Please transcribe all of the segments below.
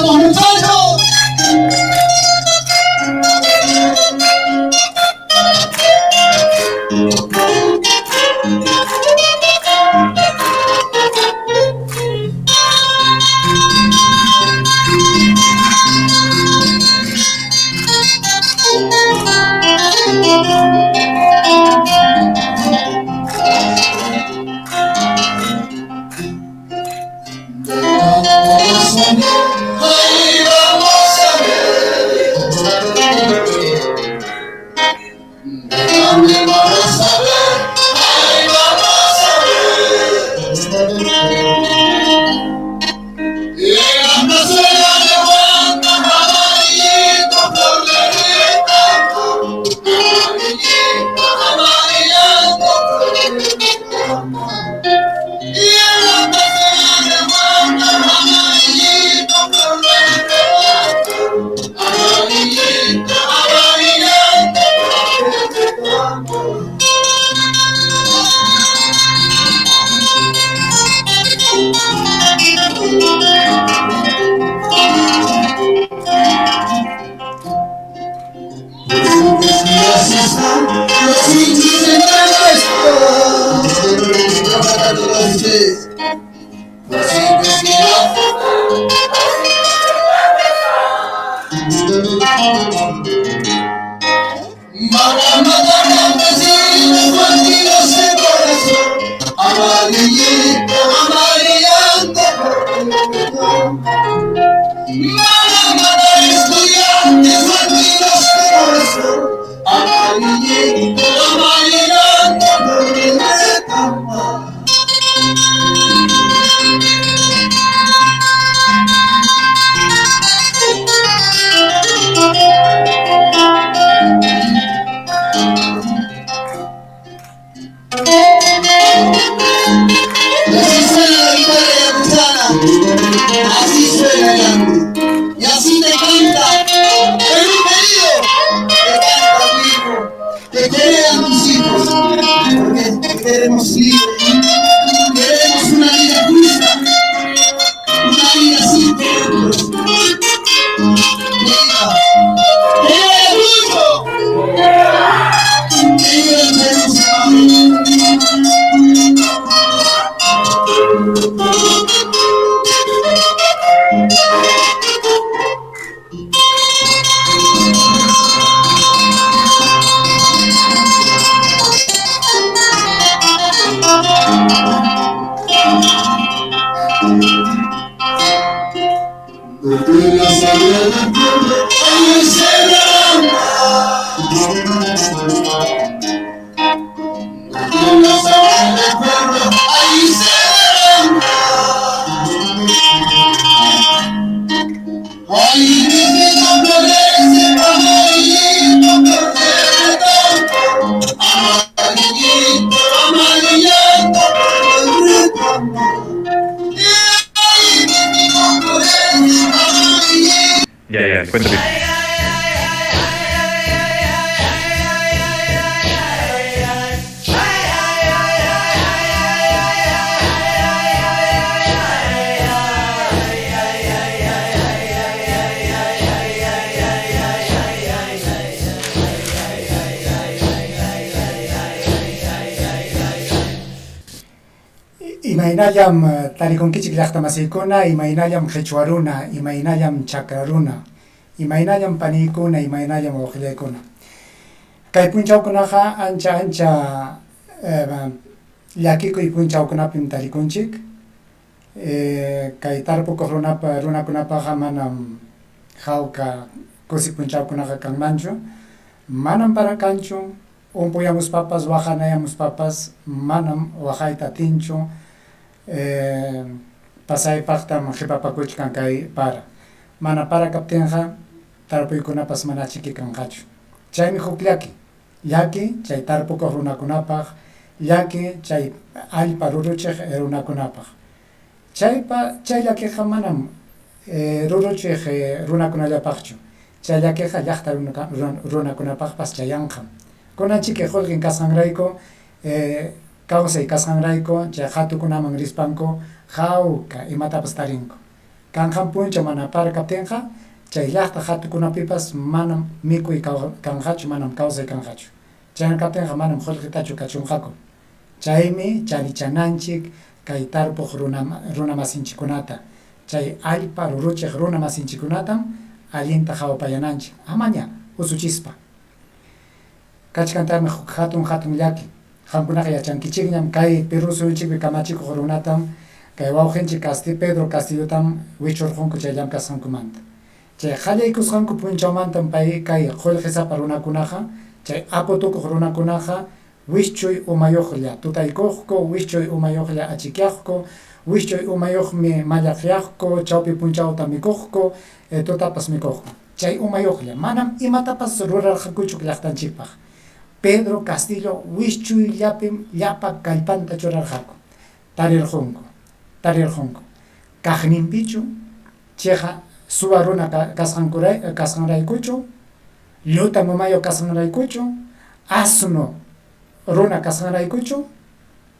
¡Vamos, muchachos! Ahí vamos a ver. También vamos a ver. Ahí vamos a ver. Y en la plazuela de Huanca, amarillito, flor de campo. Amarillito, amarillando, flor de campo. Y en la plazuela de Huanca, amarillito, flor de campo. Amarillito, amarillando, flor de campo. Los hinchis en Van a matar campesinos, bandidos de corazón, amarillito, amarillando por el Van a matar estudiantes, bandidos de corazón, amarillito, amarillando por el campo. Y así suena la guitarra yacuzana, así suena el ande, y así te canta Perú querido, te canta tu hijo, te querían tus hijos, porque te queremos libre, queremos una vida justa, una vida sin corruptos. ¡Viva! ¡Viva Ayacucho! ¡Viva el Perú! Donde la sangre del pueblo ahí se derrama. Donde la sangre del pueblo ahí se derrama. Ahí mismo florece amarillito, flor de campo. Amarillito, amarillando, flor de campo. Y ahí mismo florece amarillito. Ya, ya, cuéntame. Imaynallam tarikunkichik llaqta masiykuna, imaynallam qhichwa runa, imaynallam chakra runa, imaynallam paniykuna, imaynallam wawqillaykuna. Kay punchawkunaqa ancha ancha llakikuy punchawkunapim tarikunchik. Kay tarpukuq runapa runakunapaqqa manam hawka kusi punchawkunaqa kanmanchu, manam para kanchu, umpuyamuspapas waqanayamuspapas manam waqayta atinchu, pasaypaqtam qipapakuchkan kay para. Mana para kaptinqa tarpuykunapas manachiki kanqachu. Chaymi huk llaki, llaki chay tarpukuq runakunapaq, llaki chay allpa ruruchiq runakunapaq. Chaypa chay llakiqa manam ruruchiq runakunallapaqchu, chay llakiqa llaqta runakunapaqpas chayanqam. Kunanchiki qullqin kasqanrayku, kawsay kasqanrayku chay qhatukunaman rispanku hawka imatapas tarinku. Kanqan punchaw mana para kaptinqa, chay llaqta qhatukunapipas manam mikuy kanqachu, manam kawsay kanqachu. Chayna kaptinqa manam qullqitachu kachunqaku. Chaymi charichananchik kay tarpuq runamasinchikkunata, chay allpa ruruchiq runamasinchikkunatam allinta qawapayananchik, amaña usuchispa. Kachkantaqmi huk hatun hatun llaki. Qamkunaqa yachankichikñam kay Perú suyunchikpi kamachikuq runatam kay wawqinchik Casti Pedro Castillotam wichurqunku chay llamkasqankumanta. Chay qallaykusqanku punchawmantam pay kay qullqisapa runakunaqa, chay apu tukuq runakunaqa wischuy umayuqlla tutaykuqku, wischuy umayuqlla achikyaqku, wischuy umayuqmi mallaqyaqku, chawpi punchawta mikuqku, tutapas mikuqku. Chay umayuqlla manam imatapas rurarqakuchu llaqtanchikpaq. Pedro Castillo wischuyllapim llapa kallpanta churarqaku. Tarirqunku, tarirqunku. Kaqninpichu, chiqa suwa runa kasqanraykuchu, lluta umayuq kasqanraykuchu, asno runa kasqanraykuchu?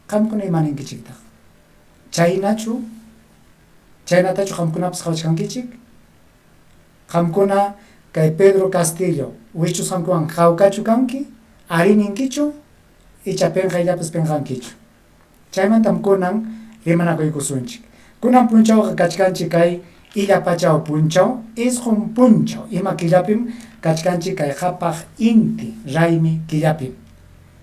Qamkuna ima ninkichiktaq? Chaynachu, chaynatachu qamkunapas qawachkankichik? Qamkuna kay Pedro Castillo wichusqankuwan hawkachu kanki? Arí ninkichu? Icha pinqayllapas pinqankichu? Chaymantam kunan rimanakuykusunchik. Kunan punchawqa kachkanchik kay illa pachaw punchaw, isqun punchaw ima killapim kachkanchik kay qapaq inti raymi killapim.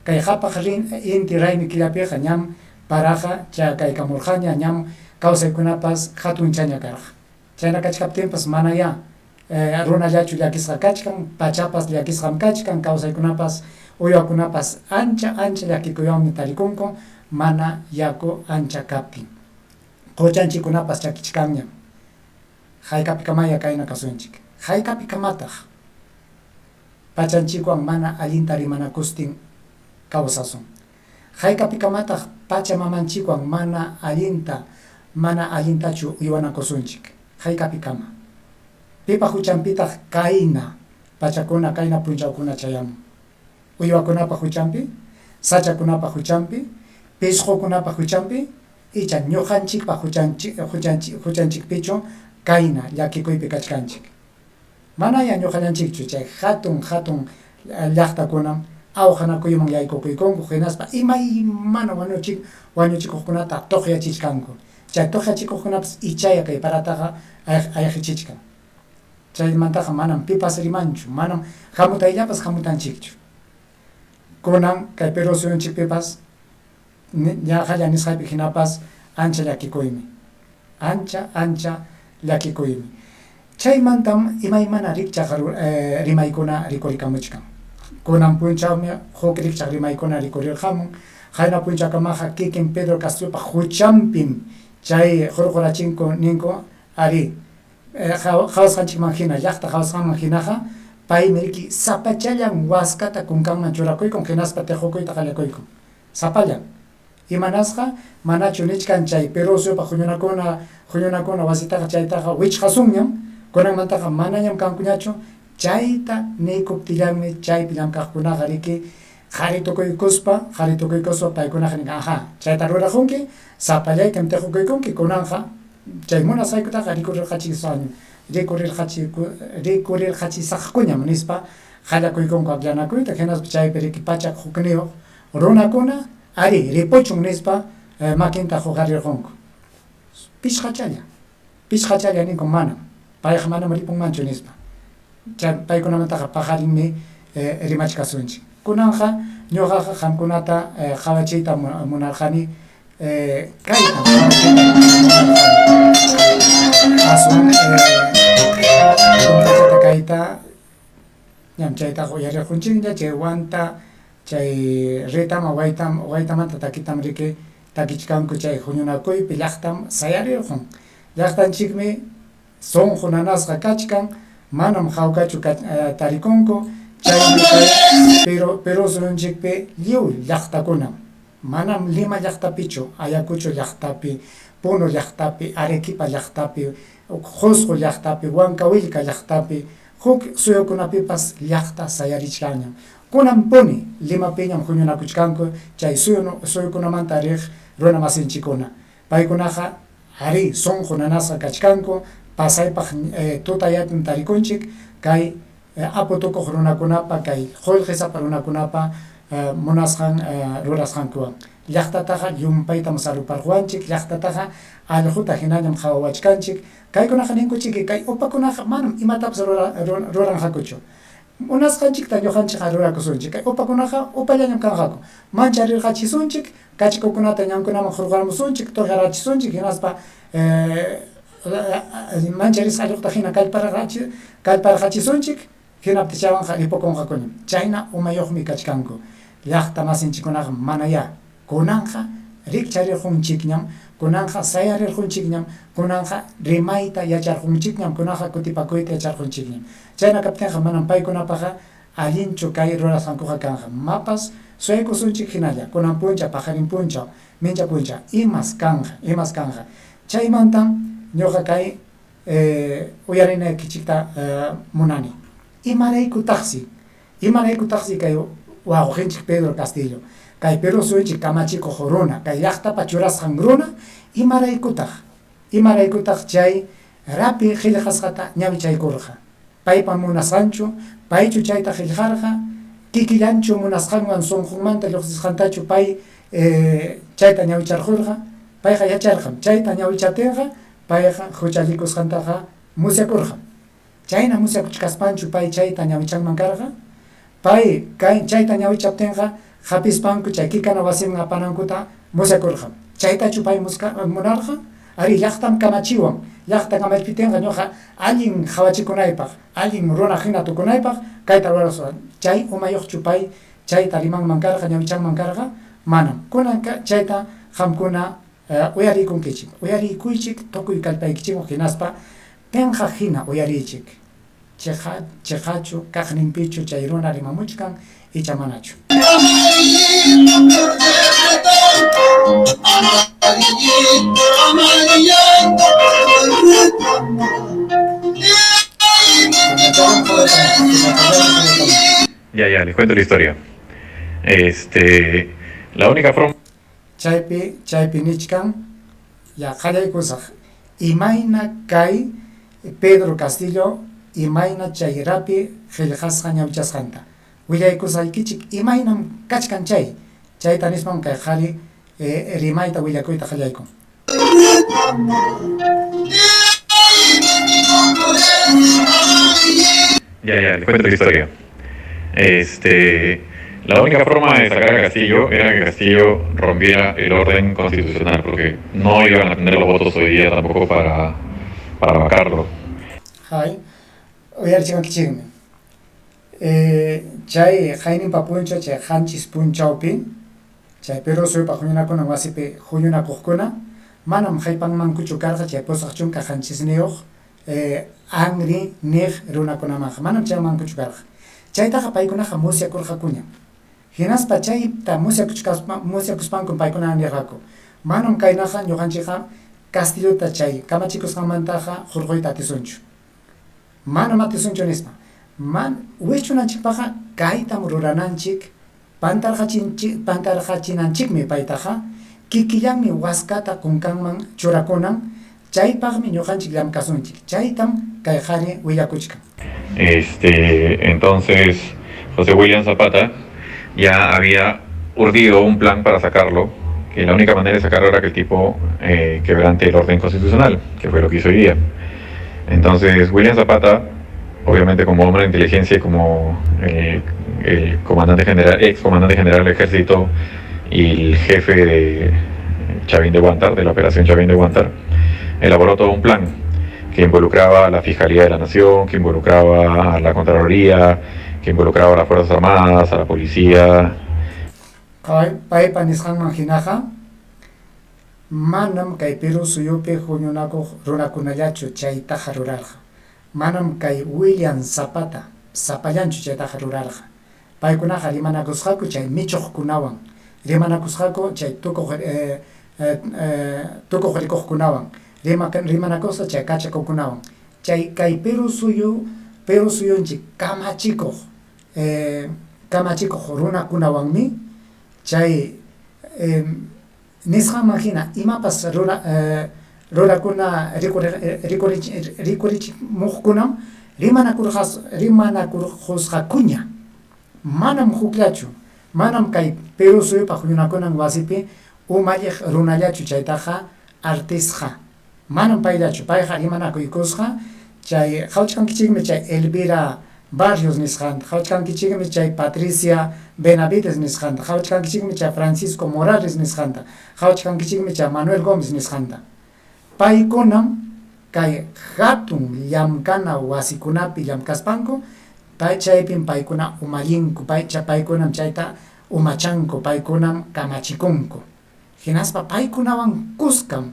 Kay qapaq inti raymi killapiqa ñam paraqa chakaykamurqaña, ñam kawsaykunapas hatunchaña karqa. Chayna kachkaptinpas manayá runallachu llakisqa kachkan, pachapas llakisqam kachkan, kawsaykunapas, uywakunapas ancha ancha llakikuywanmi tarikunku mana yaku ancha kaptin. Quchanchikkunapas chakichkanñam. Haykapikamayá kayna kasunchik? Haykapikamataq pachanchikwan mana allinta rimanakustin kawsasun? Haykapikamataq Pacha Mamanchikwan mana allinta mana allintachu uywanakusunchik? Haykapikama? Pipa huchanpitaq kayna pachakuna, kayna punchawkuna chayamun? Uywakunapa huchanpi? Sachakunapa huchanpi? Pisqukunapa huchanpi? Icha ñuqanchikpa huchanchikpichu kayna llakikuypi kachkanchik? Manaya ñuqallanchikchu chay hatun hatun llaqtakunam awqanakuyman yaykukuykunku hinaspa imaymana wañuchikuqkunata tuqyachichkanku. Chay tuqyachikuqkunapas ichaya kay parataqa ayqichichkan. Chaymantaqa manam pipas rimanchu, manam hamutayllapas hamutanchikchu. Kunan kay Perú suyunchikpipas ñaqalla nisqaypi hinapas ancha llakikuymi. Ancha ancha llakikuymi. Chaymantam imaymana rikchaq rimaykuna rikurikamuchkan. Kunan punchawmi huk rikchaq rimaykuna rikurirqamun. Qayna punchawkamaqa kikin Pedro Castillopa huchanpim chay hurqurachinku ninku, arí, qawasqanchikman hina, llaqta qawasqanman hinaqa paymi riki sapachallan waskata kunkanman churakuykun hinaspa tiqukuyta qallakuykun. Sapallan. Imanasqa? Manachu nichkan chay Perú suyupa huñunakuna huñunakuna wasitaqa chaytaqa wichqasunñam, kunanmantaqa manañam kankuñachu, chayta niykuptillanmi chaypi llamkaqkunaqa riki qari tukuykuspa, qari tukuykuspa paykunaqa ninqa aha, chayta ruraqunki, sapallaykim tiqukuykunki, kunanqa chay munasqaykutaqa rikurirqachisaqñam, rikurirqachisaqkuñam nispa qallakuykunku akllanakuyta, hinaspa chaypi riki pachak hukniyuq runakuna Arí, ripuchun, nispa makinta huqarirqunku. Pichqachalla, pichqachalla ninku manam, payqa manam ripunmanchu, nispa. Chay paykunamantaqa paqarinmi rimachkasunchik. Kunanqa ñuqaqa qamkunata qawachiyta munarqani kaytam qawachiyta munarqani. Aswan puntachata kayta ñam chaytaqa uyarirqunchikña, chay wanta Chay retama waytamanta takitam riki takichkanku chay huñunakuypi llaqtam sayarirqun. Llaqtanchikmi sunqu nanasqa kachkan, manam hawkachu tarikunku, chaymi kay Perú suyunchikpi lliw llaqtakunam, manam Lima llaqtapichu, Ayacucho llaqtapi, Puno llaqtapi, Arequipa llaqtapi, Qusqu llaqtapi, Huancavelica llaqtapi, huk suyukunapipas llaqta sayarichkanñam. Kunanpuni Limapiñam huñunakuchkanku chay suyukunamanta riq runamasinchikkuna. Paykunaqa Arí, sunqu nanasqa kachkanku, pasaypaq tutayaypim tarikunchik kay apu tukuq runakunapa, kay qullqisapa runakunapa munasqan rurasqankuwan. Llaqtataqa llumpaytam saruparquwanchik, llaqtataqa allquta hinañam qhawawachkanchik. Kaykunaqa ninkuchiki, kay upakunaqa manam imatapas ruranqakuchu. Munasqanchikta ñuqanchikqa rurakusunchik. Kay upakunaqa upallañam kanqaku. Mancharirqachisunchik, kachikukunata ñankunaman hurqaramusunchik, tuqyarachisunchik hinaspa mancharisqa allquta hina kallparqachisunchik, hinaptin chaywanqa ripukunqakuñam. Chayna umayuqmi kachkanku. Llaqta masinchikkunaqa manayá. Kunanqa rikcharirqunchikñam, kunanqa sayarirqunchikñam, kunanqa rimayta yacharqunchikñam, kunanqa kutipakuyta yacharqunchikñam. Chayna kaptinqa manam paykunapaqa allinchu kay rurasqankuqa kanqa. Mapas suyaykusunchik hinalla, kunan punchaw, paqarin punchaw, mincha punchaw, imas kanqa, imas kanqa. Chaymantam ñuqa kay uyarinaykichikta munani. Imaraykutaqsi Imaraykutaqsi kay wawqinchik Pedro Castillo, kay Perú suyunchik kamachikuq runa, kay llaqtapa churasqan runa, imaraykutaq, imaraykutaq chay rapi qillqasqata ñawichaykurqa? Paypa munasqanchu, paychu chayta qillqarqa? Kikillanchu munasqanwan sunqunmanta lluqsisqantachu pay chayta ñawicharqurqa? Payqa yacharqam, chayta ñawichaptinqa payqa huchallikusqantaqa musyakurqam. Chayna musyakuchkaspanchu pay chayta ñawichanman karqa? Pay kay chayta ñawichaptinqa hapispanku chay kikana wasiman apanankuta musyakurqam. Chaytachu pay munarqa? Arí, llaqtam kamachiwan, llaqta kamachiptinqa ñuqa allin qawachikunaypaq, allin runa hina tukunaypaq kayta rurasaq. Chay umayuqchu pay chayta rimanman karqa, ñawichanman karqa? Manam. Kunan chayta qamkuna uyariykunkichik. Uyariykuychik tukuy kallpaykichikwan hinaspa Penqaq hina uyariychik, cheqa cheqachu kaqninpichu chay runa rimamuchkan icha manachu. Ya, ya, les cuento la historia. Este, la única forma Chaypi chaypi nichkan, ya qallaykusaq, imayna kay Pedro Castillo imayna chay rapi qillqasqa ñawichasqanta. Willaykusqaykichik imaynam kachkan chay, chayta nispam kay qhari rimayta willakuyta qallaykun. Ya, ya, les cuento la historia. Este, la única forma de sacar a Castillo era que Castillo rompiera el orden constitucional, porque no iban a tener los votos hoy día tampoco para vacarlo. Hay, uyarichiwankichikmi. Chay qayninpa punchaw, chay qanchis punchawpi, chay Perú suyupa huñunakunan wasipi huñunakuqkuna manam haypanmankuchu karqa chay 87 anri niq runakunamanqa, manam chaymankuchu karqa. Chaytaqa paykunaqa musyakurqakuñam. Hinaspa chayta musyakuspankum paykuna nirqaku, Manam kaynaqa ñuqanchikqa Castillota chay kamachikusqanmantaqa hurquyta atisunchu. Manam atisunchu nispa. Wischunanchikpaqqa kaytam rurananchik, pantarqachinanchikmi paytaqa, kikillanmi waskata kunkanman churakunan, chaypaqmi ñuqanchik llamkasunchik, chaytam kay qhari willakuchkan. Este, entonces, José William Zapata ya había urdido un plan para sacarlo, que la única manera de sacarlo era que el tipo quebrante el orden constitucional, que fue lo que hizo hoy día. Entonces, William Zapata, obviamente como hombre de inteligencia y como el comandante general, ex comandante general del ejército y el jefe de Chavín de Huántar, de la operación Chavín de Huántar, elaboró todo un plan que involucraba a la Fiscalía de la Nación, que involucraba a la Contraloría, que involucraba a las Fuerzas Armadas, a la policía. Paypa nisqanman hinaqa manam kay Perú suyupi huñunakuq runakunallachu chaytaqa rurarqa. Manam kay William Zapata sapallanchu chaytaqa rurarqa. Paykunaqa rimanakusqaku chay michuqkunawan, rimanakusqaku chay tukuq tukuq rikuqkunawan, rimanakusqa chay kachakukunawan. Chay kay Perú suyu, Perú suyunchik kamachikuq kamachikuq runakunawanmi chay nisqanman hina imapas rura Rurakuna rikurichimuqkunam rimanakurqusqakuña. Manam hukllachu, manam kay Perú suyupaq huñunakunan wasipi umalliq runallachu chaytaqa artisqa. Manam payllachu, payqa rimanakuykusqa chay qawachkankichikmi chay Elvira Barrios nisqanta, qawachkankichikmi chay Patricia Benavides nisqanta, qawachkankichikmi chay Francisco Morales nisqanta, qawachkankichikmi chay Manuel Gómez nisqanta. Paykunam kay hatun llamkana wasikunapi llamkaspanku, pay chaypim paykuna umallinku, paykunam chayta umachanku, paykunam kamachikunku. Hinaspa paykunawan kuskam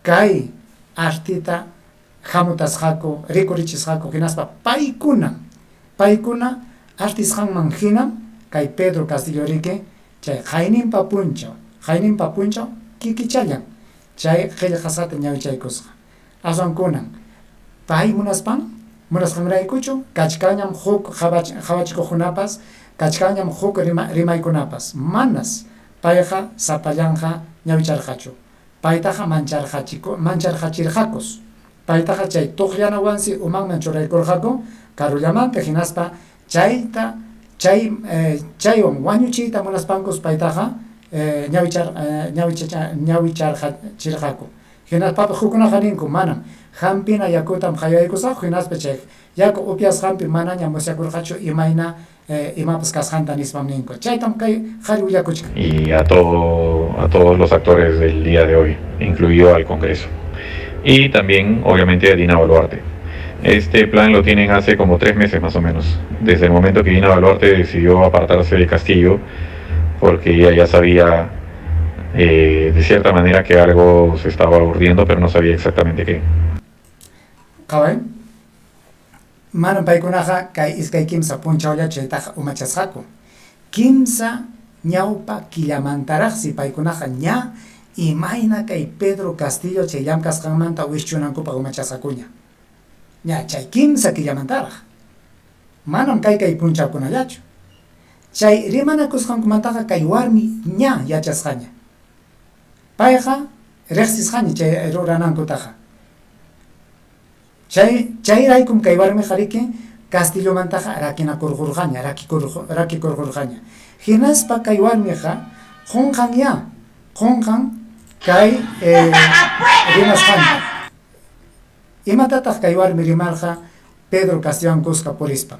kay artita hamutasqaku, rikurichisqaku, hinaspa paykunam, paykuna artisqanman hinam kay Pedro Castillo riki chay qayninpa punchaw, qayninpa punchaw kikichallan chay qillqasqata ñawichaykusqa. Aswan kunan, pay munaspan, munasqanraykuchu kachkanñam huk qawachikuqkunapas, kachkanñam huk rimaykunapas, manas payqa sapallanqa ñawicharqachu. Paytaqa mancharqachirqakus. Paytaqa chay tuqllanawansi umanman churaykurqaku karullamanta hinaspa chayta chay chaywan wañuchiyta munaspankus paytaqa ñawicharqachirqaku. Hinaspapas hukkunaqa ninku, Manam, hampina yakutam haywaykusaqku hinaspa chay yaku upyasqanpi manaña musyakurqachu imayna imapas kasqanta nispam ninku. Chaytam kay qari willakuchkan. Y a todo a todos los actores del día de hoy, incluido al Congreso. Y también, obviamente, a Dina Boluarte. Este plan lo tienen hace como 3 meses más o menos, desde el momento que Dina Boluarte decidió apartarse de Castillo, porque ella ya sabía de cierta manera que algo se estaba urdiendo, pero no sabía exactamente qué. Qaway. Manam paykunaqa kay iskay kimsa punchawllachu chaytaqa umachasqaku. Kimsa ñawpa killamantaraqsi paykunaqa ña imayna kay Pedro Castillo chay llamkasqanmanta wischunankupaq umachasqakuña. Ña chay kimsa killamantaraq. Manam kay kay punchawkunallachu. Chay rimanakusqankumantaqa kay warmi ña yachasqaña. Payqa riqsisqaña chay ruranankutaqa. Chay chayraykum kay warmiqa riki Castillomantaqa rakinakurqurqaña, rakikurqurqaña. Hinaspa kay warmiqa qunqanyá, qunqan kay rimasqanta. Imatataq kay warmi rimarqa Pedro Castillowan kuska purispan?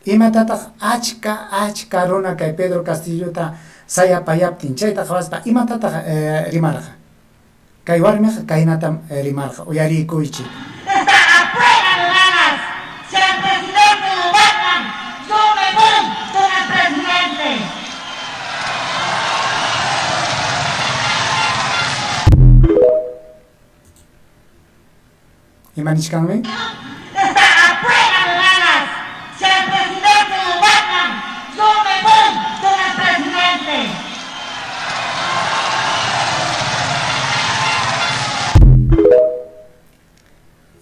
Imatataq achka achka runa kay Pedro Castillota sayapayaptin chayta qawaspa imatataq rimarqa? Kay warmiqa kaynatam rimarqa, Uyariykuychik. Está afuera, hermanas. Si al presidente lo vacan, yo me voy con el presidente. Ima nichkanmi? Está afuera, hermanas. Si al presidente lo vacan, yo me voy con el presidente.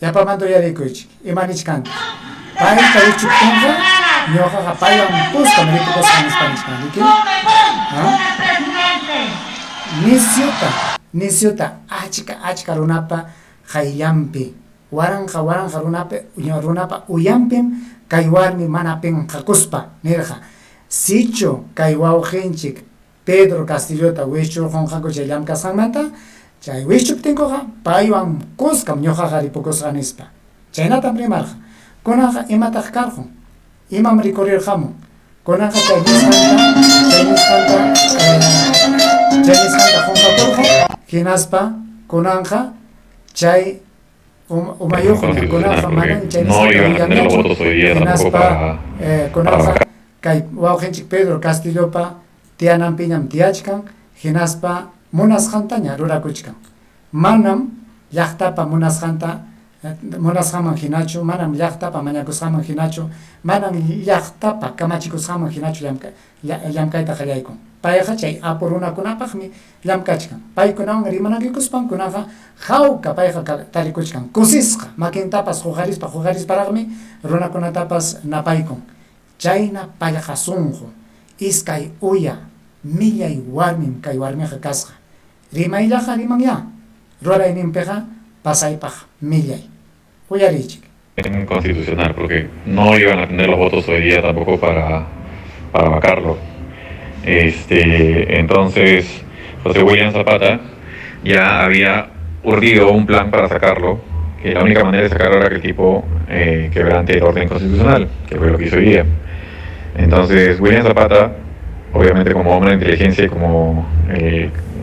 Yapamanta uyarikuychik. Ima nichkantaq? Payta wichuptinqa ñuqaqa paywan kuskam ripukusqa nispa nichkan, riki? Nisyuta, nisyuta achka achka runapa qayllanpi, waranqa waranqa runapi runapa uyanpim kay warmi mana pinqakuspa nirqa, Sichu kay wawqinchik Pedro Castillota wischurqunqaku chay llamkasqanmanta, chay wischuptinkuqa paywan kuskam ñuqaqa ripukusqa nispa. Chaynatam rimarqa. Kunanqa imataq karqun? Imam rikurirqamun? Kunanqa chay nisqanta, chay nisqanta, chay nisqanta qunqakurqun, hinaspa kunanqa chay umayuqña, kunanqa manaña chay nisqanta willanñachu, hinaspa kunanqa kay wawqinchik Pedro Castillopa tiyananpiñam tiyachkan, hinaspa munasqantaña rurakuchkan. Manam llaqtapa munasqanta munasqanman hinachu, manam llaqtapa mañakusqanman hinachu, manam llaqtapa kamachikusqanman hinachu llamkayta qallaykun. Payqa chay apu runakunapaqmi llamkachkan. Paykunawan rimanakikuspan kunaqa hawka payqa tarikuchkan, kusisqa, makintapas huqarispa huqarisparaqmi runakunatapas napaykun. Chayna pallqa sunqu, iskay uya, millay warmim kay warmiqa kasqa. Rimayllaqa rimanyá. Rurayninpiqa pasaypaq millay. Uyariychik. Constitucional, porque no iban a tener los votos hoy día tampoco para vacarlo. Entonces, José William Zapata ya había urdido un plan para sacarlo, que la única manera de sacarlo era que el tipo quebrante el orden constitucional, que fue lo que hizo hoy día. Entonces, William Zapata, obviamente como hombre de inteligencia y como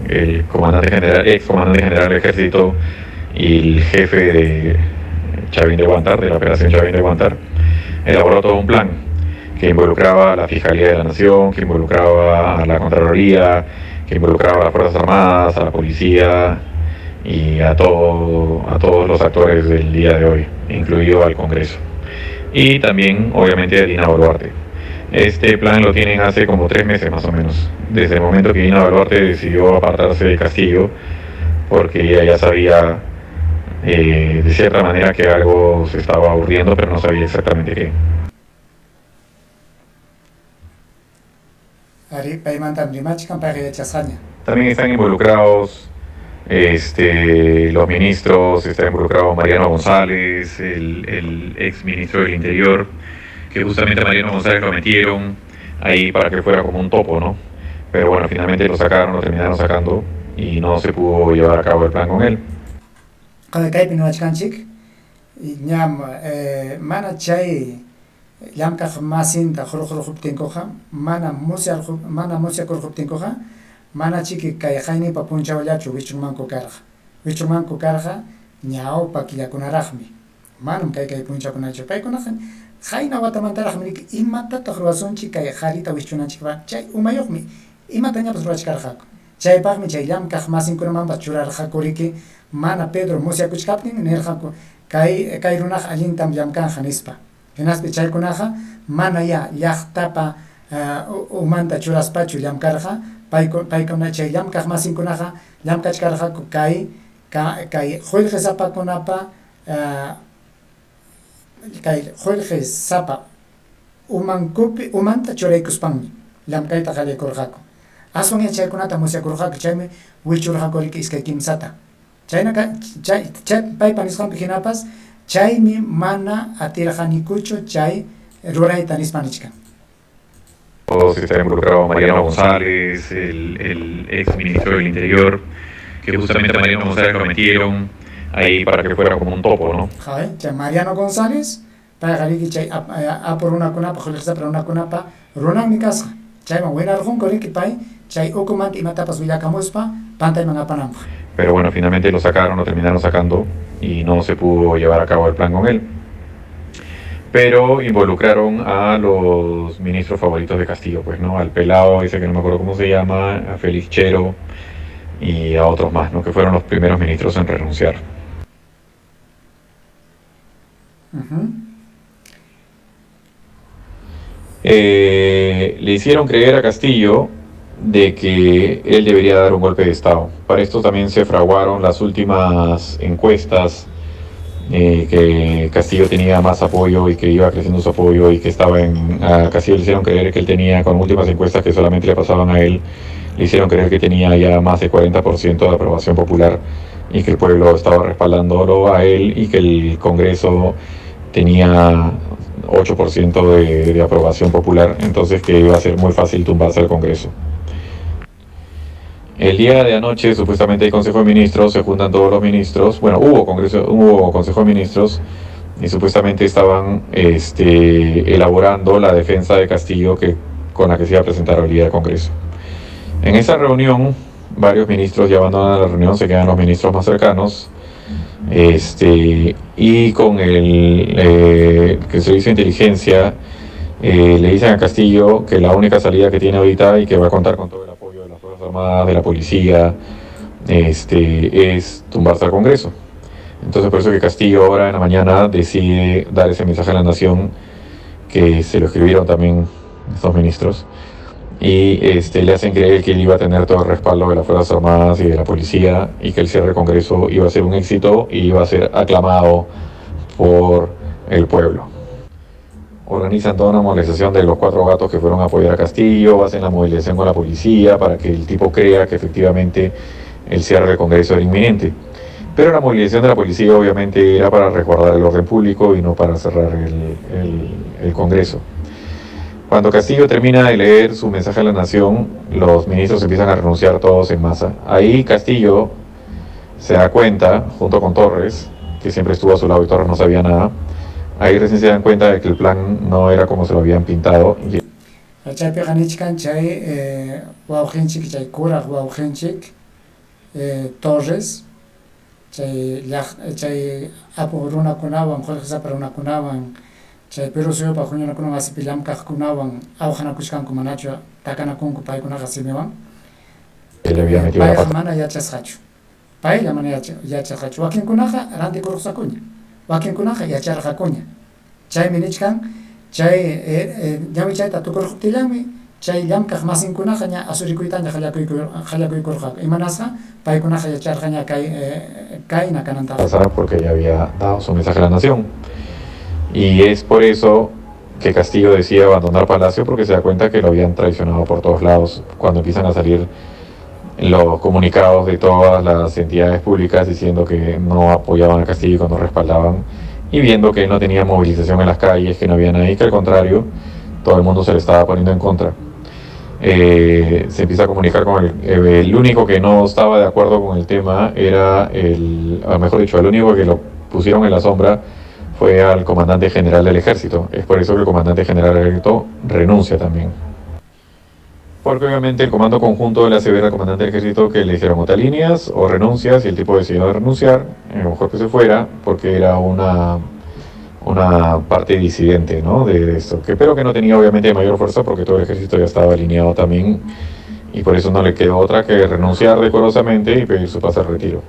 el comandante general, ex comandante general del ejército y el jefe de Chavín de Huántar, de la operación Chavín de Huántar, elaboró todo un plan que involucraba a la Fiscalía de la Nación, que involucraba a la Contraloría, que involucraba a las Fuerzas Armadas, a la policía y a todos los actores del día de hoy, incluido al Congreso. Y también, obviamente, a Dina Boluarte. Este plan lo tienen hace como 3 meses más o menos, desde el momento que Dina Boluarte decidió apartarse de Castillo, porque ella ya sabía de cierta manera que algo se estaba urdiendo, pero no sabía exactamente qué. Arí, paymantam rimachkan, payqa yachasqaña. También están involucrados los ministros, está involucrado Mariano González, el ex ministro del Interior, que justamente a Mariano González lo metieron ahí para que fuera como un topo, ¿no? Pero bueno, finalmente lo sacaron, lo terminaron sacando y no se pudo llevar a cabo el plan con él. Kaypi niwachkanchik, ñam mana chay llamkaq masinta hurqurquptinkuqa, mana musyarqu mana musyakurquptinkuqa, mana chiki kay qaynipa punchawllachu wichunmanku karqa. Wichunmanku karqa ñawpa killakunaraqmi. Manam kay punchawkunachu. Paykunaqa qayna watamantaraqmi riki imatataq ruwasunchik kay qarita wichunanchikpaq, chay umayuqmi imatañapas ruwachkarqaku. Chaypaqmi chay llamkaq masinkunamanpas churarqaku riki mana Pedro musyakuchkaptin, nirqaku kay runaqa allintam llamkanqa nispa. Hinaspa chaykunaqa mana ya llaqtapa umanta churaspachu llamkarqa, paykuna chay llamkaq masinkunaqa llamkachkarqaku kay qullqisapakunapa, kay qullqisapa umankupi umanta churaykuspanmi llamkayta qallaykurqaku. Aswan chaykunata musyakurqaku, chaymi wichurqaku riki iskay kimsata. Chayna chay paypa nisqanpi hinapas chaymi mana atirqanikuchu chay rurayta nispa nichkan. Está involucrado Mariano González, el ex ministro del Interior, que justamente a Mariano González lo metieron ahí para que fuera como un topo, ¿no? Chay Mariano González, payqa riki chay apu runakunapa, qullqisapa runakunapa runanmi kasqa. Chayman winarqunku riki pay chay ukumanta imatapas willakamuspa pantayman apananpaq. Pero bueno, finalmente lo sacaron, lo terminaron sacando y no se pudo llevar a cabo el plan con él. Pero involucraron a los ministros favoritos de Castillo, pues, ¿no? Al pelado, ese que no me acuerdo cómo se llama, a Félix Chero y a otros más, ¿no? Que fueron los primeros ministros en renunciar. Le hicieron creer a Castillo de que él debería dar un golpe de Estado. Para esto también se fraguaron las últimas encuestas, que Castillo tenía más apoyo y que iba creciendo su apoyo y que estaba en... A Castillo le hicieron creer que él tenía, con últimas encuestas que solamente le pasaban a él, le hicieron creer que tenía ya más de 40% de aprobación popular y que el pueblo estaba respaldándolo a él y que el Congreso tenía 8% de aprobación popular, entonces que iba a ser muy fácil tumbarse al Congreso. El día de anoche, supuestamente hay Consejo de Ministros, se juntan todos los ministros, bueno, hubo Congreso, hubo Consejo de Ministros y supuestamente estaban elaborando la defensa de Castillo con la que se iba a presentar hoy día al Congreso. En esa reunión, varios ministros ya abandonan la reunión, se quedan los ministros más cercanos, y con el que Servicio de Inteligencia le dicen a Castillo que la única salida que tiene ahorita y que va a contar con todo el apoyo de las Fuerzas Armadas, de la policía, es tumbarse al Congreso. Entonces por eso que Castillo ahora en la mañana decide dar ese mensaje a la nación, que se lo escribieron también estos ministros, y le hacen creer que él iba a tener todo el respaldo de las Fuerzas Armadas y de la policía, y que el cierre del Congreso iba a ser un éxito y iba a ser aclamado por el pueblo. Organizan toda una movilización de los cuatro gatos que fueron a apoyar a Castillo, hacen la movilización con la policía para que el tipo crea que efectivamente el cierre del Congreso era inminente. Pero la movilización de la policía obviamente era para resguardar el orden público y no para cerrar el Congreso. Cuando Castillo termina de leer su mensaje a la nación, los ministros empiezan a renunciar todos en masa. Ahí Castillo se da cuenta, junto con Torres, que siempre estuvo a su lado y Torres no sabía nada, ahí recién se dan cuenta de que el plan no era como se lo habían pintado. Y Chaypiqa nichkan chay wawqinchik, chay kuraq wawqinchik Torres, chay llaq chay apu runakunawan, qullqisapa runakunawan, chay Perú suyupaq huñunakunan wasipi llamkaqkunawan awqanakuchkanku, manachu takanakunku paykunaqa simiwan. Le había metido la Payqa pata. Mana yachasqachu. Paylla mana yachasqachu. Wakinkunaqa rantikurqsakuña. Wakinkunaqa yacharqakuña. Chaymi nichkan chay ñawichayta tukurquptillanmi chay llamkaq masinkunaqa ña asurikuytaña qallakuykurqaku. Imanasqa? Paykunaqa yacharqaña kay kayna kanantaqa. Pasar porque ya había dado su mensaje a la nación. Y es por eso que Castillo decide abandonar Palacio, porque se da cuenta que lo habían traicionado por todos lados cuando empiezan a salir los comunicados de todas las entidades públicas diciendo que no apoyaban a Castillo y que no respaldaban, y viendo que no tenía movilización en las calles, que no había nadie, que al contrario, todo el mundo se le estaba poniendo en contra. Se empieza a comunicar con el único que no estaba de acuerdo con el tema era el, o mejor dicho, el único que lo pusieron en la sombra fue al comandante general del ejército. Es por eso que el comandante general del ejército renuncia también. Porque obviamente el comando conjunto le hace ver al comandante del ejército que le dijeron o te alineas o renuncias, y el tipo decidió renunciar, a lo mejor que se fuera, porque era una parte disidente, ¿no?, de esto, que, pero que no tenía obviamente mayor fuerza porque todo el ejército ya estaba alineado también, y por eso no le quedó otra que renunciar decorosamente y pedir su pase al retiro.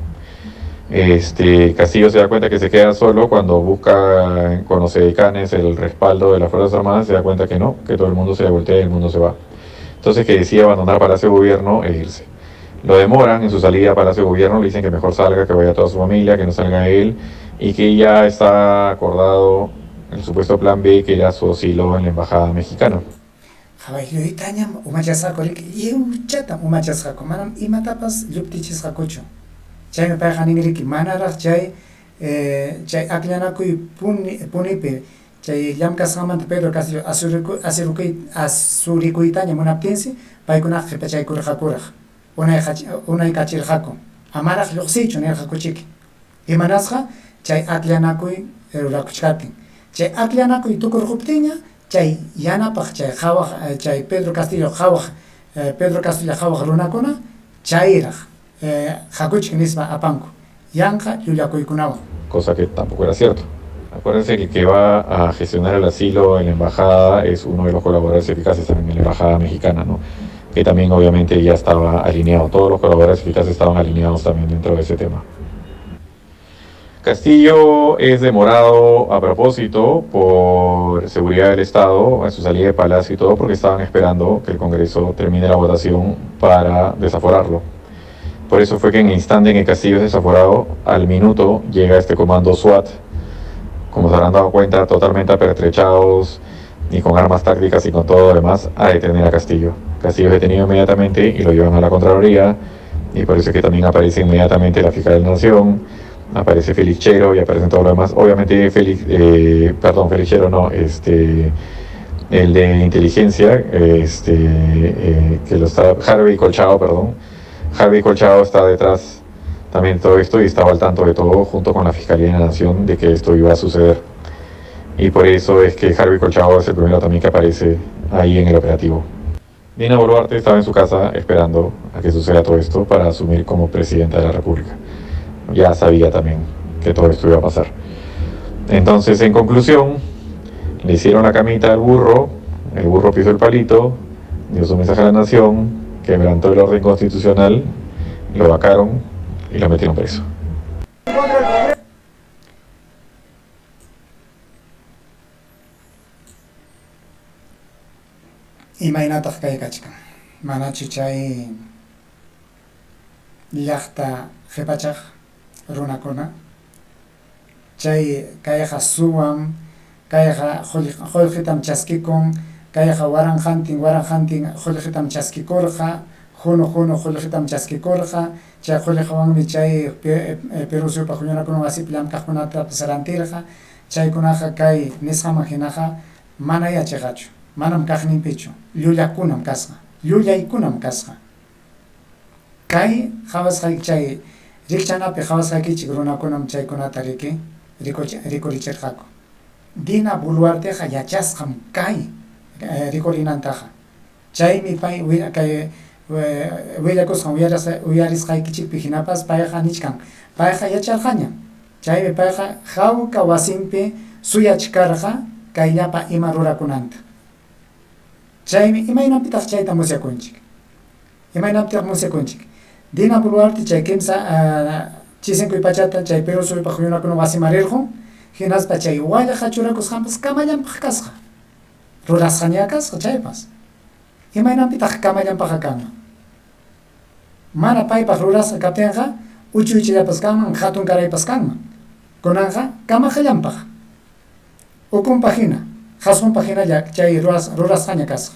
Castillo se da cuenta que se queda solo cuando busca con los edecanes el respaldo de las Fuerzas Armadas, se da cuenta que no, que todo el mundo se le voltea y el mundo se va. Entonces que decide abandonar Palacio de Gobierno e irse. Lo demoran en su salida a Palacio de Gobierno, le dicen que mejor salga, que vaya toda su familia, que no salga él, y que ya está acordado el supuesto plan B, que era su asilo en la Embajada Mexicana. Qhawaylluytañam umachasqaku riki, lliwchatam umachasqaku, manam imatapas lluptichisqakuchu. Chaymi payqa nin riki, manaraq chay chay akllanakuy puni punipi chay llamkasqanmanta Pedro Castillo asuriku asirukuy asurikuytaña munaptinsi paykunaqa qipachaykurqakuraq, unay unaykachirqaku, amaraq lluqsiychu nirqakuchiki. Imanasqa? Chay akllanakuy rurakuchkaptin. Chay akllanakuy tukurquptinña chay yanapaq chay qhawaq chay Pedro Castillo qhawaq Pedro Castillo qhawaq runakuna chayraq hakuchik nispa apanku yanqa llullakuykunawan. Cosa que tampoco era cierto. Acuérdense que el que va a gestionar el asilo en la embajada es uno de los colaboradores eficaces también en la embajada mexicana, ¿no? Que también obviamente ya estaba alineado, todos los colaboradores eficaces estaban alineados también dentro de ese tema. Castillo es demorado a propósito por seguridad del Estado en su salida de Palacio y todo, porque estaban esperando que el Congreso termine la votación para desaforarlo. Por eso fue que en el instante en que Castillo es desaforado, al minuto llega este comando SWAT, como se habrán dado cuenta, totalmente apertrechados y con armas tácticas y con todo lo demás, a detener a Castillo. Castillo es detenido inmediatamente y lo llevan a la Contraloría, y por eso es que también aparece inmediatamente la fiscal de la Nación, aparece Félix Chero y aparecen todo lo demás. Obviamente Félix, perdón, Félix Chero no, el de inteligencia, que lo está, Harvey Colchado, perdón, Harvey Colchado está detrás también de todo esto y estaba al tanto de todo junto con la Fiscalía de la Nación de que esto iba a suceder. Y por eso es que Harvey Colchado es el primero también que aparece ahí en el operativo. Dina Boluarte estaba en su casa esperando a que suceda todo esto para asumir como presidenta de la República. Ya sabía también que todo esto iba a pasar. Entonces, en conclusión, le hicieron la camita al burro, el burro pisó el palito, dio su mensaje a la nación, quebrantó el orden constitucional, lo vacaron y lo metieron preso. Imaynataq kay kachkan? Manachu chay llaqta qhipachaq runakuna? Chay kayqa suwan, kayqa qullqitam chaskikun, kayqa waranqantin waranqantin qullqitam chaskikurqa. Hunu hunu qullqitam chaskikurqa, chay qullqiwanmi chay Perú suyupaq huñunakuna wasipi llamk'aqkunatapas rantirqa, chaykunaqa kay nisqanman hinaqa manayá chiqachu, manam kaqninpichu, llullakunam kasqa, llullaykunam kasqa. Kay qhawasqayki chay rikchanapi qhawasqaykichik runakunam chaykunata riki rikurichirqaku. Dina Boluarteqa yachasqam kay rikurinantaqa. Chaymi pay kay willakusqan uyarisqaykichikpi hinapas payqa nichkan, Payqa yacharqañam. Chaymi payqa hawka wasinpi suyachkarqa kay llapa ima rurakunanta. Chaymi imaynanpitaq chayta musyakunchik? Imaynanpitaq musyakunchik? Dina Boluarte chay kimsa chisinkuy pachata chay Perú suyupaq huñunakuna wasiman rirqun, hinaspa chay wallqa churakusqanpas kamallanpaq kasqa. Rurasqaña kasqa chaypas. Imaynanpitaq kamallanpaqqa kanman? Mana paypaq rurasqa kaptinqa uchuychallapas kanman, hatun karaypas kanman. Kunanqa kamaqallanpaq. Ukunpaq hina, qasqunpaq hinalla chay rurasqaña kasqa.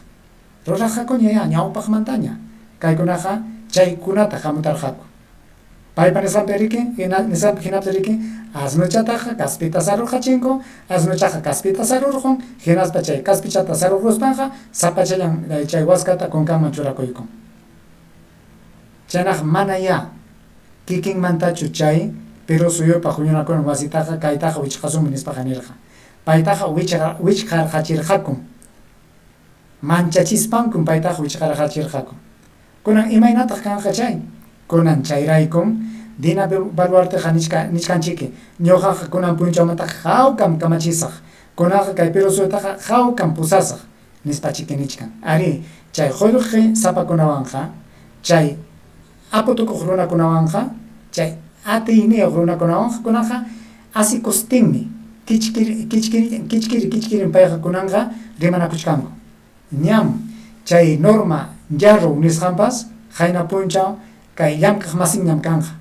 Rurarqakuñayá ñawpaqmantaña. Kaykunaqa chaykunata hamutarqaku. Paypa nisqanpi riki, nisqanpi hinapti riki, asnochataqa kaspita sarurqachinku, asnochaqa kaspita sarurqun, hinaspa chay kaspichata sarurquspanqa sapachallan chay waskata kunkanman churakuykun. Chaynaqa manayá kikinmantachu chay Perú suyupa huñunakunan wasitaqa kaytaqa wichqasunmi nispaqa nirqa. Paytaqa wichqarqachirqakum. Manchachispankum paytaqa wichqarqachirqaku. Kunan imaynataq kanqa chay? Kunan chayraykum Dina Boluarteqa nichkanchiki, ñuqaqa kunan punchawmantaqa hawkam kamachisaq, kunanqa kay Perú suyutaqa hawkam pusasaq, nispachiki nichkan. Arí, chay qullqi sapakunawanqa, chay apu tukuq runakunawanqa, chay atiyniyuq runakunawanqa kunanqa asikustinmi kichkiri kichkiri kichkirin payqa kunanqa rimanakuchkanku. Ñam chay Norma Yarrow nisqanpas qayna punchaw kay llamk'aq masinñam kanqa.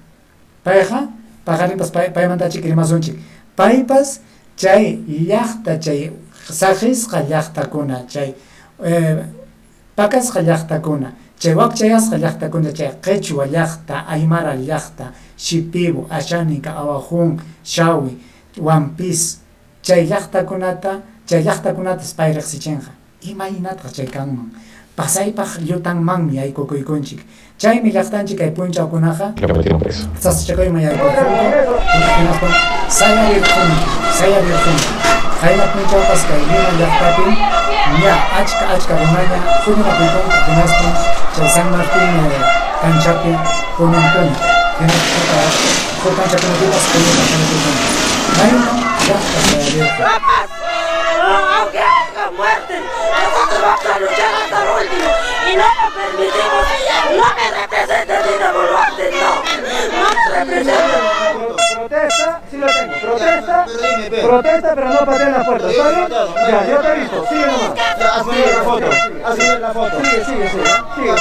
Payqa paqarinpas paymantachik rimasunchik. Paypas chay llaqta chay saqisqa llaqtakuna chay pakasqa llaqtakuna chay wakchayasqa llaqtakuna chay Qechwa llaqta, Aymara llaqta, Shipibo, Asháninka, Awajún, Shawi, Wampis chay llaqtakunata chay llaqtakunatas pay riqsichinqa. Imaynataq chay kanman? Pasaypaq llutanmanmi yaykukuykunchik. Chaymi llaqtanchik kay punchawkunaqa sasachakuyman yaykurqunku, hinaspam sayarirqunku, sayarirqunku. Qayna punchawpas kay Lima llaqtapim ña achka achka runaña huñunakuykunku, hinaspam chay San Martín kanchapi puñunkuna. Hinaspa huk kanchakunapipas puñuyta qallariykunku. Maynam llaqta sayarirqun. Aunque haya muerte, nosotros vamos a luchar hasta el último y no lo permitimos. No me representen, Dina Boluarte, no, no me representen. Protesta, sí lo tengo, protesta, protesta, pero no pateen la puerta, ¿está bien? Ya, yo te he visto, sigue nomás. Hazme la foto, hazme la foto. Sigue, sigue, sigue, sigue.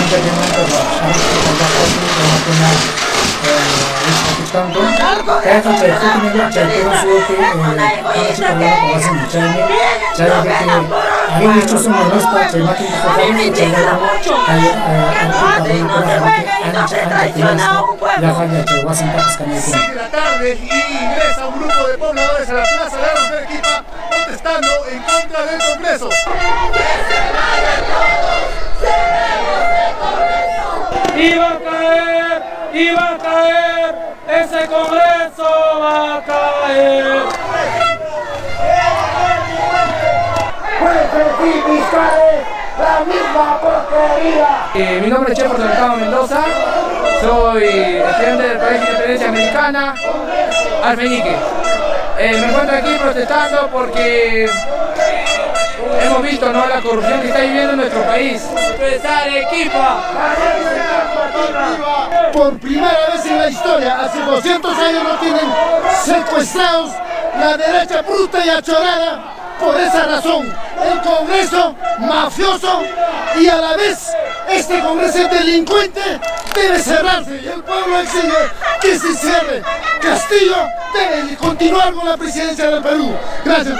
Chaymanta chaymanta runakuna wichqakuchkanku. Kayqa chay huknilla chay Perú suyupi kamachikuq runapa wasinmi. Chaymi chay riki arí wich'usunman nispa chay makinta huqarinku chayraykum kay Arequipa runakunaqa riki ancha ancha phiñasqa llaqalla chay wasintapas kañaykunku. de la tarde y ingresa un grupo de pobladores a la Plaza de Armas de Arequipa protestando en contra del Congreso. Iba a caer, iba a caer, ese Congreso va a caer. Jueces y fiscales, la misma porquería. Mi nombre es Chepo Gustavo Mendoza, soy estudiante del País de Independencia Americana, Alfeñique. Me encuentro aquí protestando porque hemos visto, ¿no?, la corrupción que está viviendo nuestro país. ¡Es Arequipa! Por primera vez en la historia, hace 200 años no tienen secuestrados la derecha bruta y achorada. Por esa razón, el Congreso mafioso y a la vez este Congreso delincuente debe cerrarse y el pueblo exige que se cierre. Castillo debe continuar con la presidencia del Perú. Gracias.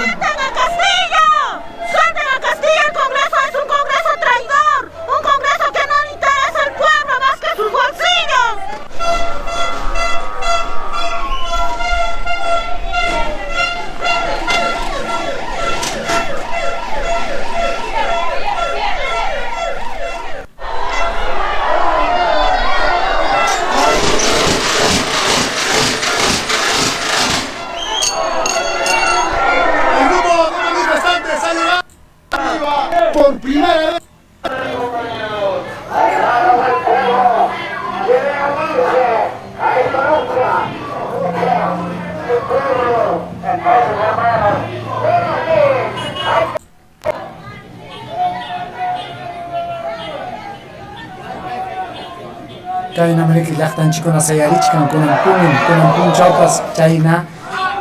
Kaynam riki llaqtanchikkuna sayarichkan kunan punim, kunan punchawpas chayna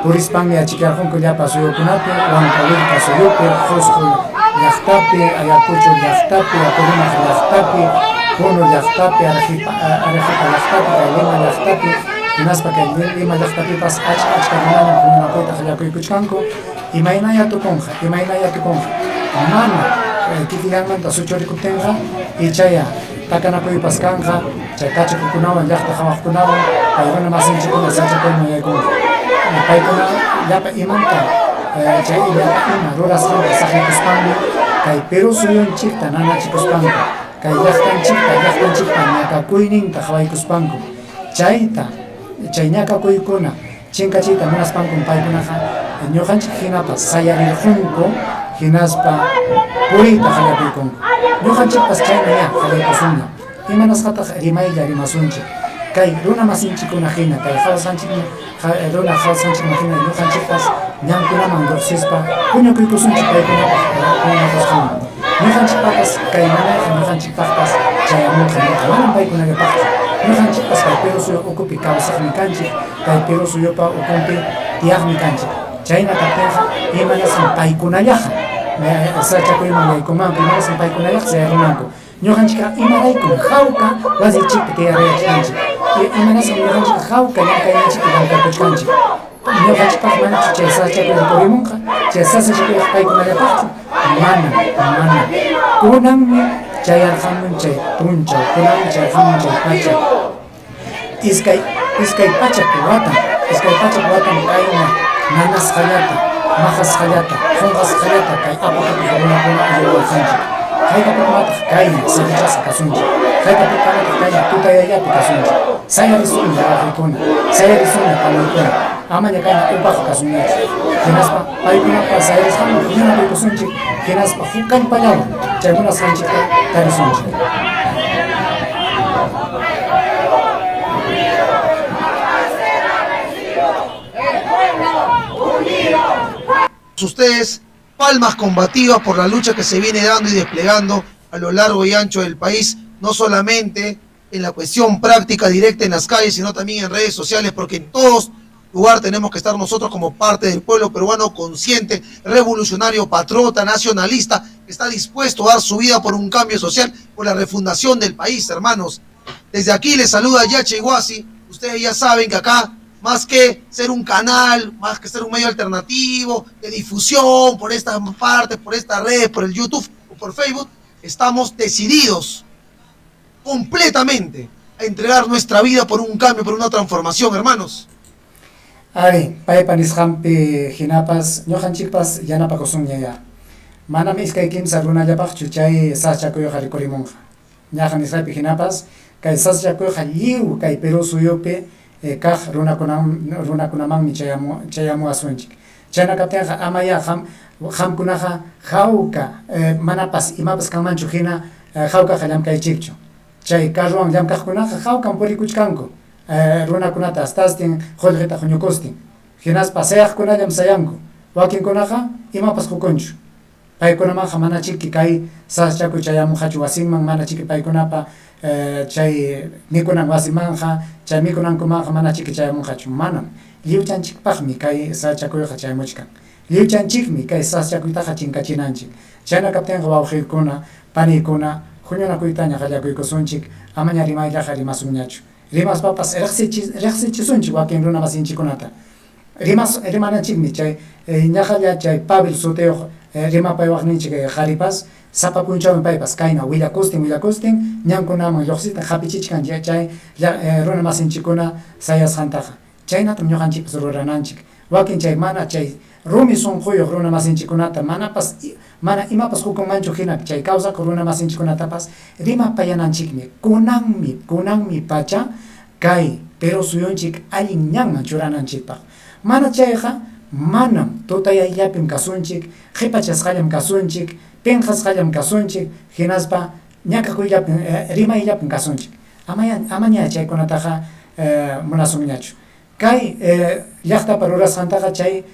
purispanmi achikyarqunku llapa suyukunapi, Huancavelica suyupi, Qusqu llaqtapi, Ayacucho llaqtapi, Apurímac llaqtapi, Puno llaqtapi, Arequipa llaqtapi, kay Lima llaqtapi, hinaspa kay Lima llaqtapipas achka achka runañam huñunakuyta qallakuykuchkanku. Imaynaya tukunqa, imaynaya tukunqa, mana kikillanmanta suchurikuptinqa ichaya takanakuypas kanqa chay kachakukunawan, llaqta qhawaqkunawan, kay runa masinchikkuna sachakuyman yaykunqa. Paykuna llapa imanta chay llapa ima rurasqanta saqikuspanmi kay Perú suyunchikta nanachikuspanku, kay llaqtanchikta, llaqtanchikpa ñakakuyninta qhawaykuspanku, chayta chay ñakakuykuna Chinkachiyta munaspankum paykunaqa ñuqanchik hinapas sayarirqunku hinaspa puriyta qallakuykunku. Ñuqanchikpas chaynayá qallaykusunña. Imanasqataq rimaylla rimasunchik? Kay runa masinchikkuna hina, kay qawasqanchikman runa qawasqanchikman hina ñuqanchikpas ñankunaman lluqsispa huñukuykusunchik paykunapaq huñunakusqanman. Ñuqanchikpapas kay nanayqa ñuqanchikpaqpas chayamunqa nirqa, manam paykunallapaqchu. Ñuqanchikpas kay Perú suyu ukupi kawsaqmi kanchik. Kay Perú suyupa ukunpi tiyaqmi kanchik. Chayna kaptinqa, imanasqam paykunallaqa sachakuyman yaykumanku, imanasqam paykunallaqa sayarinmanku. Ñuqanchikqa imaraykum hawka wasichikpi tiyarayachkanchik. Imanasqam ñuqanchikqa hawka llamkayninchikpi llamkakuchkanchik. Ñuqanchikpaq manachu chay sachakuy rikurimunqa, chay sasachakuyqa paykunallapaqchu? Manam, manam. Kunanmi chayarqamun chay punchaw, kunanmi chayarqamun chay pacha. 200 watan, 200 watan kayna nanasqallata, maqasqallata, qunqasqallata kay aputukuq runakuna uyariwarqanchik. Haykapikamataq kayna saqichasqa kasunchik? Haykapikamataq kayna tutayallapi kasunchik? Sayarisunña wawqiykuna, sayarisunña panaykuna, amaña kayna upaqa kasunñachu. Hinaspa paykunapa sayarisqanman huñunakuykusunchik, hinaspa huk kallpallawan chay munasqanchikta tarisunchik. Ustedes, palmas combativas por la lucha que se viene dando y desplegando a lo largo y ancho del país, no solamente en la cuestión práctica directa en las calles, sino también en redes sociales, porque en todos lugar tenemos que estar nosotros como parte del pueblo peruano consciente, revolucionario, patriota, nacionalista, que está dispuesto a dar su vida por un cambio social, por la refundación del país, hermanos. Desde aquí les saluda Yache Iguasi. Ustedes ya saben que acá, más que ser un canal, más que ser un medio alternativo de difusión por estas partes, por estas redes, por el YouTube o por Facebook, estamos decididos completamente a entregar nuestra vida por un cambio, por una transformación, hermanos. Ari, paypa nisqanpi hinapas ñuqanchikpas yanapakusunñayá. Manam iskay kimsa runallapaqchu chay sasachakuyqa rikurimunqa. Ñaqa nisqaypi hinapas kay sasachakuyqa lliw kay Perú suyupi kaq runakunamanmi chayamuwasunchik. Chayna kaptinqa amayá qamkunaqa hawka manapas imapas kanmanchu hina hawkaqa llamkaychikchu. Chay carrowan llamkaqkunaqa hawkam purikuchkanku runakunata astastin, qullqita huñukustin. Hinaspa sayaqkunallam sayanku, wakinkunaqa imapas qukunchu. Paykunamanqa manachiki kay sasachakuy chayamunqachu wasinman, manachiki paykunapa chay mikunan wasimanqa, chay mikunankumanqa manachiki chayamunqachu. Manam. Lliwchanchikpaqmi kay sasachakuyqa chayamuchkan. Lliwchanchikmi kay sasachakuytaqa chinkachinanchik. Chayna kaptinqa wawqiykuna, paniykuna, huñunakuytaña qallakuykusunchik, amaña rimayllaqa rimasunñachu. Rimaspapas riqsichisunchik wakin runa masinchikkunata. Rimas rimananchikmi chay ñaqalla chay Pavel sutiyuq rimapaywaqninchik qaripas sapa punchawmi paypas kayna willakustin willakustin ñankunaman lluqsistin hapichichkan chay runa masinchikkuna sayasqantaqa. Chaynatam ñuqanchikpas rurananchik. Wakin chay mana chay rumi sunquyuq runa masinchikkunata manapas mana imapas qukunmanchu hina chay kawsakuq runa masinchikkunatapas rimapayananchikmi. Kunanmi kunanmi pacha kay Perú suyunchik allin ñanman churananchikpaq. Mana chayqa manam tutayayllapim kasunchik, qipachasqallam kasunchik, pinqasqallam kasunchik, hinaspa ñakakuyllapim, rimayllapim kasunchik. Amaña chaykunataqa munasunñachu. Kay llaqtapa rurasqantaqa chay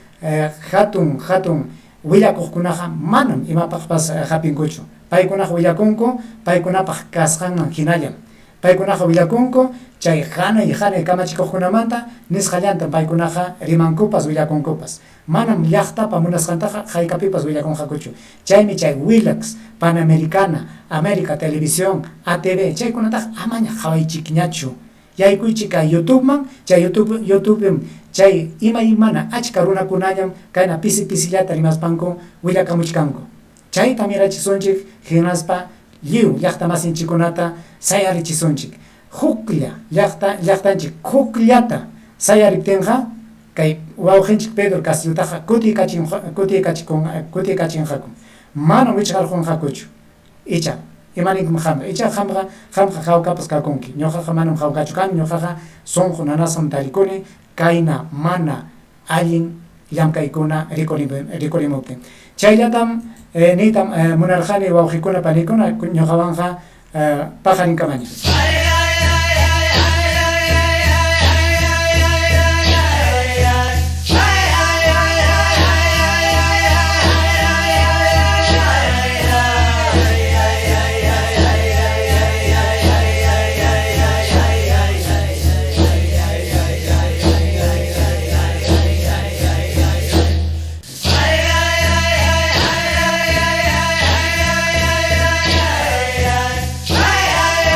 hatun hatun willakuqkunaqa manam imapaqpas hapinkuchu. Paykunaqa willakunku paykunapaq kasqanman hinallam. Paykunaqa willakunku chay hanay hanay kamachikuqkunamanta nisqallantam paykunaqa rimankupas willakunkupas. Manam llaqtapa munasqantaqa haykapipas willakunqakuchu. Chaymi chay Willax, Panamericana, América Televisión, ATV chaykunataqa amaña qawaychikñachu. Yaykuychik kay YouTubeman, chay YouTube YouTubepim chay imaymana achka runakunañam kayna pisi pisillata rimaspanku willakamuchkanku. Chayta mirachisunchik hinaspa lliw llaqtamasinchikkunata sayarichisunchik. Huklla llaqta llaqtanchik hukllata sayariptinqa kay wawqinchik Pedro Castillotaqa kutiykachinqakum. Manam wichqarqunqakuchu. Icha, ima ninkim qamqa? Icha qamqa, qamqa hawkapas kakunki. Ñuqaqa manam hawkachu kani, ñuqaqa sunqu nanasqam tarikuni kayna mana allin llamkaykuna rikurimuptin. Chayllatam niytam munarqani wawqikuna panikuna ñuqawanqa paqarinkamaña.